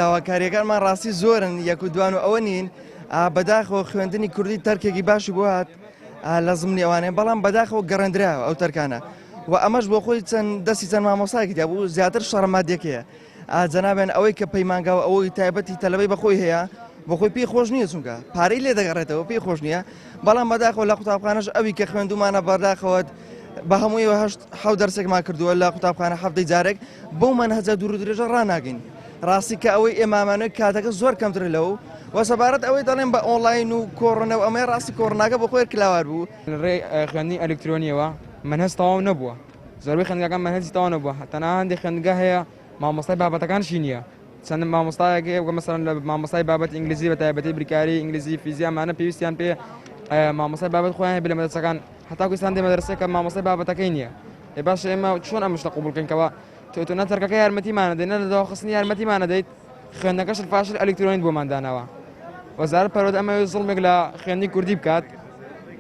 داواکاریەکانمان ڕاستی زۆرن، یەک و دوان و ئەوە نین. بەداخەوە خوێندنی کوردی تەرکێکی باشی بۆ هات لە زمنی ئەوانەیە، بەڵام بەداخەوە گەڕێندرایەوە ئەو تەرکانە و ئەمەش بۆ خۆی چەند دەستی چەند مامۆستایەکی تیا بوو، زیاتر شەڕە مادیەکەیە. جەنابیان ئەوەی کە پەیمانگا و ئەوەی تایبەتی تەلەبەی بەخۆی هەیە بۆ خۆی پێی خۆش نییە، چونکە پارەی لێ دەگەڕێتەوە پێی خۆش نییە. بەڵام بەداخەوە لە قوتابخانەش ئەوی کە خوێندومانە بەداخەوە بە هەموویەوە هەشت حەوت دەرسێکمان کردووە لە قوتابخانە هەفتەی جارێک، بەو مەنهەجە دوور و درێژە ڕاناگەین. ڕاستی کە ئەوەی ئێمامانە کاتەکە زۆر کەمترە لەو و سەبارەت ئەوەی دەڵێن بە ئۆنلاین و کۆڕۆنا و ئەمەیە، ڕاستی کۆڕۆناکە بۆ خۆی کلاوار بوو. لە ڕێی خوێندنی ئەلکترۆنیەوە مەنهەج تەواو نەبووە، زۆربەی خوێندگاکان مەنهەجی تەواو نەبووە، تەنها هەندێک خوێندگا هەیە مامۆستای بابەتەکانشی نییە. چەند مامۆستایەک هەیە وەک مەسەلەن لە مامۆستای بابەت ئینگلیزی بە تایبەتی بیرکاری ئینگلیزی فیزیا ئەمانە پێویستیان پێ مامۆستای بابەت خۆیان هەبێ لە مەدرەسەکان، هەتاکو ئێستا هەندێک مەدرەسە کە مامۆستای بابەتەکەی نییە. ئێ باشە ئێمە چۆن ئەم شتە قبوڵ کەین کەوا تۆ تۆ نە تەرکەکە یارمەتیمان نەدەیت، نە لە دواخستنی یارمەتیمان نەدەیت، خوێندنەکەشت فاشل ئەلیکترۆنیت بۆمان داناوە. وەزارەت پەروەردە ئەمەوێت زوڵمێک لە خوێندنی کوردی بکات،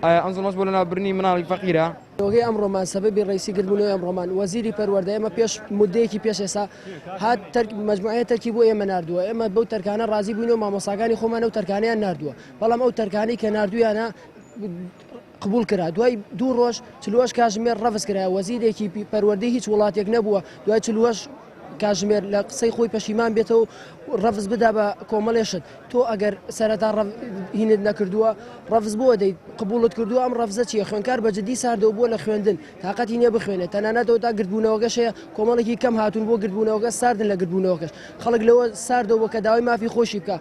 ئایا ئەم زوڵمەش بۆ لەناوبردنی مناڵی فەقیرە؟ نۆگەی ئەمڕۆمان سەبەبی ڕئیسی گردبوونەوەی ئەمڕۆمان وەزیری پەروەردە ئێمە پێش مدەیەکی پێش ئێستا هات تەرک مەجموعەیە تەرکی بۆ ئێمە ناردووە، ئێمە بەو تەرکانە ڕازی بووین و مامۆستاکانی خۆمان ئەو تەرکانەیان ناردووە، بەڵام ئەو تەرکانەی کە ناردوویانە قبوڵ کرا دوای دوو ڕۆژ 48 کاژمێر ڕەفز کرا. وەزیرێکی پەروەردەی هیچ وڵاتێک نەبووە دوای 48 کاژمێر لە قسەی خۆی پەشیمان بێتەوە و ڕەفز بدا بە کۆمەڵێ شت. تۆ ئەگەر سەرەتا هینت نەکردووە ڕەفز بۆ دەیت، قبوڵت کردووە، ئەم ڕەفزە چییە؟ خوێندکار بە جدی ساردەوە بووە لە خوێندن، تاقەتی نییە بخوێنێت، تەنانەتەوە تا گردبوونەوەکەش هەیە کۆمەڵێکی کەم هاتوون بۆ گردبوونەوەکە، ساردن لە گردبوونەوەکەش. خەڵک لەوە ساردەوە بووە کە داوای مافی خۆشی بکە.